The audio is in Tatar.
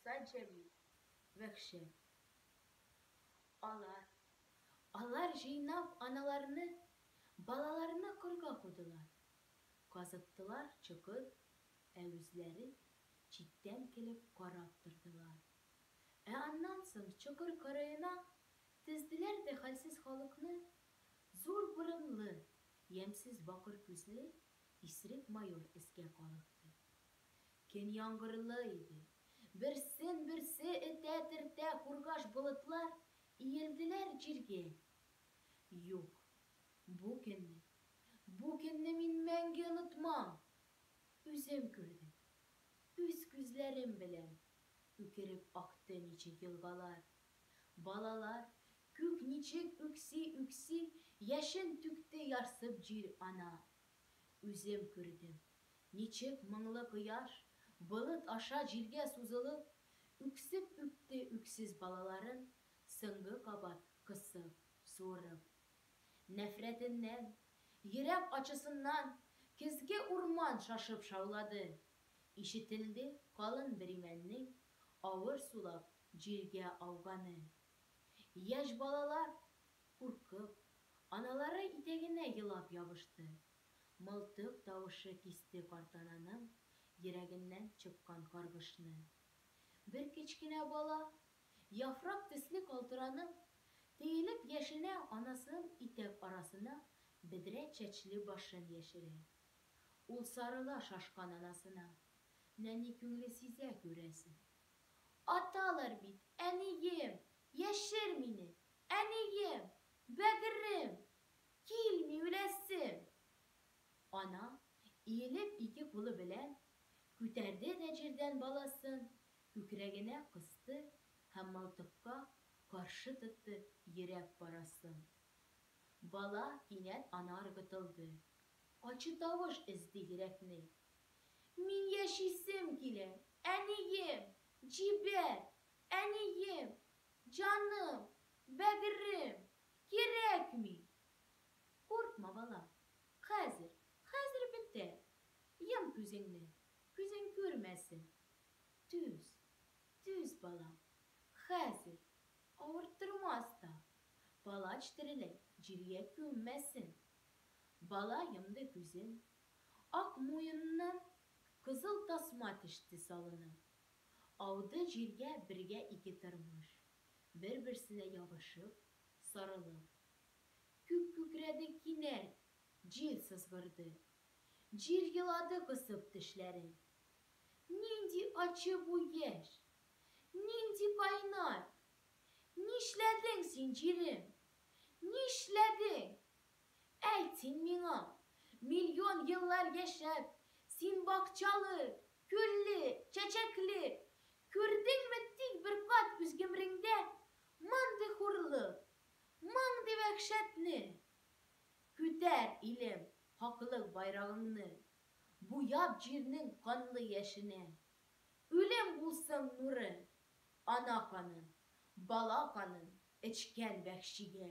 Муса Җәлил. Вәхшәт. Алар, алар җыйнап аналарны, Балаларны кырга кудылар. Казыттылар чокыр, ә үзләре Читтән килеп карап тордылар. Ә аннан соң чокыр кырыена Тезделәр дә хәлсез халыкны, Зур борынлы, ямьсез бакыр күзле Исерек майор эзгә калыкты. Көн яңгырлы иде. Берсен-берсе этә-төртә кургаш болытлар иелделәр җиргә. Юк, бу көнне, бу көнне мин мәңге онытмам! Үзем күрдем, үз күзләрем белән үкереп акты ничек елгалар. Балалар, күк ничек үкси-үкси яшен түкте ярсып җир-ана. Үзем күрдем, ничек моңлы кояш, болыт аша җиргә сузылып, үксеп үпте үксез балаларын, соңгы кабат кысып, суырып. Нәфрәтеннән, йөрәк ачысыннан көзге урман шашып шаулады. Ишетелде калын бер имәннең авыр сулап җиргә ауганы. Яшь балалар, куркып, аналары итәгенә елап ябышты. Мылтык тавышы кисте картананың йөрәгеннән чыккан каргышны. Бер кечкенә бала, яфрак төсле калтыранып, төелеп яшенә анасының итәк арасына бөдрә чәчле башын яшерә. Ул сарыла шашкан анасына. Нәни күңле сизә, күрәсең. Аталар бит, әнием, яшер мине, әнием, бәгырем, килми үләсем! Ана, иелеп ике кулы белән, күтәрде дә җирдән баласын, күкрәгенә кысты һәм мылтыкка каршы тотты йөрәк парасын. Бала кинәт ана ыргытылды. Ачы тавыш өзде йөрәкне. Мин яшисем килә, әнием, җибәр, әнием, җаным, бәгырем, кирәкми! Куркма, балам, хәзер, хәзер бетә. Йом күзеңне, күзең күрмәсен. Түз, түз, балам, хәзер, авырттырмас та. Палач тереләй җиргә күммәсен. Бала йомды күзен. Ак муеныннан кызыл тасма төште салынып. Ауды җиргә бергә ике тормыш, бер-берсенә ябышып, сарылып. Күк күкрәде кинәт, җил сызгырды. Җир елады кысып тешләрен. Нинди ачы бу яшь! Нинди кайнар! Нишләдең син, җирем? Нишләдең? Әйт син миңа, миллион еллар яшәп, син бакчалы, күлле, чәчәкле, күрдеңме тик бер кат үз гомреңдә мондый хурлык, мондый вәхшәтне? Күтәр, илем, хаклык байрагыңны, буяп җирнең канлы яшенә. Үлем булсын нуры, ана канын, бала канын эчкән вәхшигә.